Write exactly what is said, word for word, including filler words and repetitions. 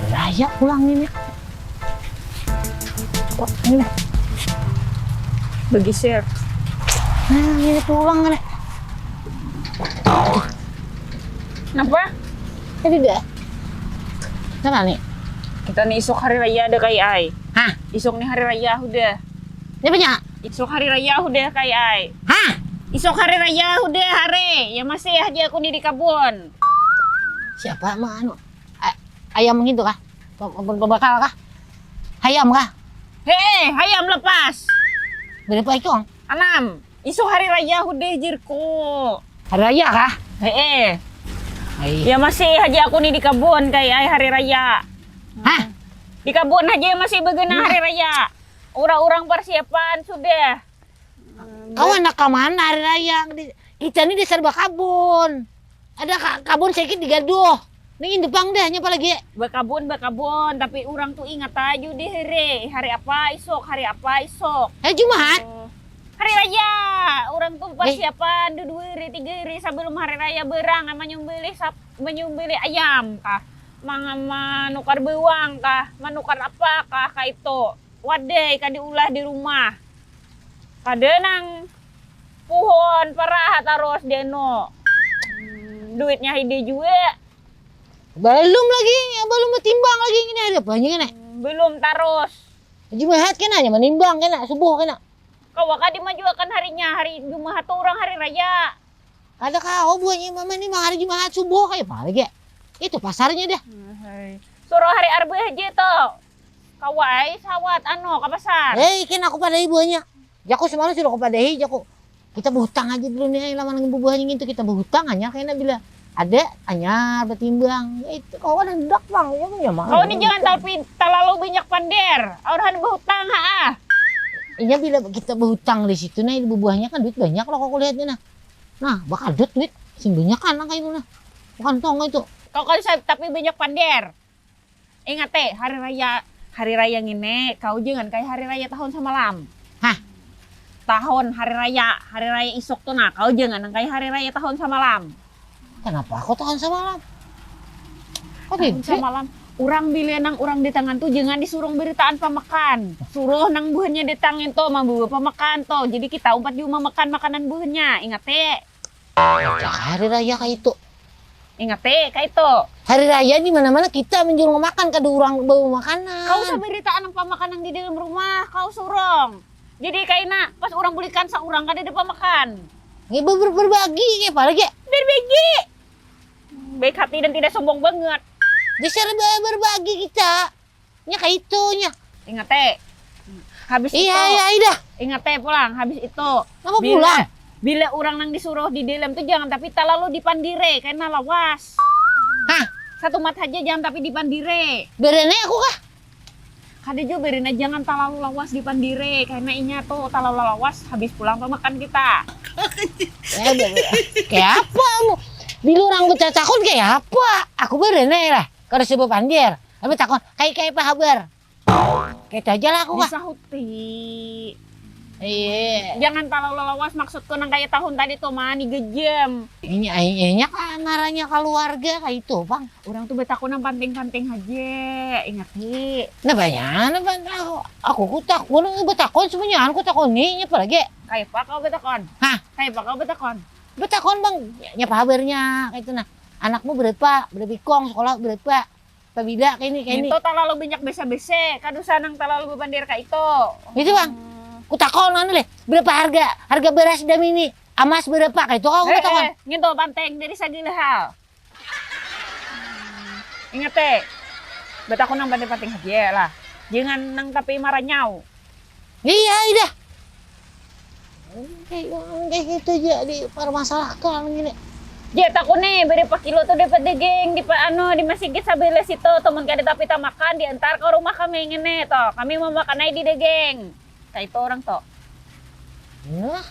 Raya pulang ini. Kok ini? Begiser. Nah, ini pulang nih. Kenapa? Tadi dah. Kenapa nih? Kita nih isuk hari raya ada kai ai. Hah? Isuk nih hari raya udah. Siapanya? Isuk hari raya udah kai ai. Hah? Isuk hari raya udah hari. Ya masih aja aku nih di kabun. Siapa mah anu? A- ayam gitu kah? Pe- pe- Pembakal kah? Hayam kah? Hei, hayam lepas. Berapa ikung? Enam. Isu hari raya hudeh jirku. Hari raya kah? Hee. Hai. Ya masih haja aku nih di kabun kai ai hari raya. Hah? Di kabun haja masih begena hari raya. Orang-orang persiapan sudah. Kau anak ka mana hari raya? Di- Kita nih dasar bakabun. Ada ka- kabun sedikit digaduh. Nih indepang dah nyapa lagi. Bakabun bakabun tapi orang tuh ingat aja deh hari hari apa isuk hari apa isuk. Hari Jumat. Hari raya orang tuh persiapan dua hari tiga hari sebelum hari raya berang menyembelih sap- menyembelih ayam kah mang menukar bawang kah menukar apa kah kayak itu wadai kah diulah di rumah kada nang puhun parah taros deno duitnya hide jua. Belum lagi, belum betimbang lagi ini ada apa ini kena? Belum taros. Jumahat kena aja menimbang kena subuh kena. Kawa kah dimajuakan harinya hari Jumahat tuh orang hari raya. Ada kau buahnya mama ini hari Jumahat subuh kayak apa lagi? Itu pasarnya dah. Suruh hari Arba aja tuh. Kawai sawat anu ka pasar. Hei, ikin aku padahi buahnya. Jaku semalam sudah aku padahi, jaku. Kita berhutang aja dulu nih, lawan bubuhannya gitu kita berhutang hanya kayaknya bila ada anyar betimbang ya itu kau ada hendak bang ya punya mah kau ini jangan tapi terlalu banyak pander orang berhutang ha inya bila kita berhutang di situ nah bubuhannya kan duit banyak loh kau lihatnya nah nah bakal duit duit sing banyak kan kayak itu nah bukan tong itu kau kan tapi banyak pander Ingat te, hari raya hari raya ngini kau jangan kaya hari raya tahun samalam. Hah? Tahun hari raya, hari raya isuk tu nah kau jangan nang kaya hari raya tahun samalam. Kenapa aku tahun samalam? Kok tahun samalam. Urang bila nang urang di tangan tu jangan disuruh beritaan pamakan. Suruh nang buhannya datang itu mambawa pamakan tu. Jadi kita umpat jua mamakan makanan buhannya. Ingat te. Ada hari raya kayak itu. Ingat eh, kayak itu. Hari raya di mana-mana kita menjual makan kada orang bawa makanan. Kau usah berita anak pamakan yang di dalam rumah, kau surong. Jadi kaina pas orang bulikan seorang kada ada pamakan. Ini ber berbagi ya apalagi. Berbagi. Baik hati dan tidak sombong banget. Bisa berbagi kita. Nya kaitu nya. Ingat eh. Habis iya, itu. Iya, iya. Ingat eh pulang habis itu. Apa bila, pulang? Bila orang nang disuruh di dalam tuh jangan tapi terlalu dipandire karena lawas. Hah? Satu mat aja jangan tapi dipandire. Berene aku kah? Kada juga berene jangan terlalu lawas dipandire karena inya tuh terlalu lawas habis pulang tuh makan kita. Ya, kayak apa kamu? Bila orang bercakun kayak apa? Aku berene lah. Kada sebab pandir. Tapi takon, kai kai apa habar? Kayak itu aja lah aku kah. Disahuti. Iya. Jangan terlalu lawas maksudku nang kayak tahun tadi tuh mani gejam. Ini akhirnya kan ngaranya keluarga kayak itu bang. Orang tuh betakun nang panting-panting aja, ingat hi. Nah banyak nah bang aku aku ku takun betakun semuanya aku takun nih apa lagi? Kayak apa kau betakun? Hah? Kayak apa kau betakun? Betakun bang, nyapa habarnya kayak itu nah. Anakmu berapa? Berapa ikong sekolah berapa? Pabila kayak ini kayak ini. Itu terlalu banyak bese-bese, kada usah nang terlalu bepandir kayak itu. Itu bang, hmm. Ku takon anu leh, berapa harga harga beras dam ini? Amas berapa kayak itu kau eh, takon. Eh, ngintu panting dari sagala hal. Ingat eh, betakun nang pandir-panting aja lah. Jangan nang tapi maranyau. Iya, iya. Kayak, kayak gitu aja dipermasalahkan gini. Jataku nih, beri pakilo tuh dapat daging di anu di masigit sebelah situ, temen kada tapi tamakan diantar ke rumah kami ngene toh. Kami mau makan aja di daging. Kayak itu orang toh. Nah.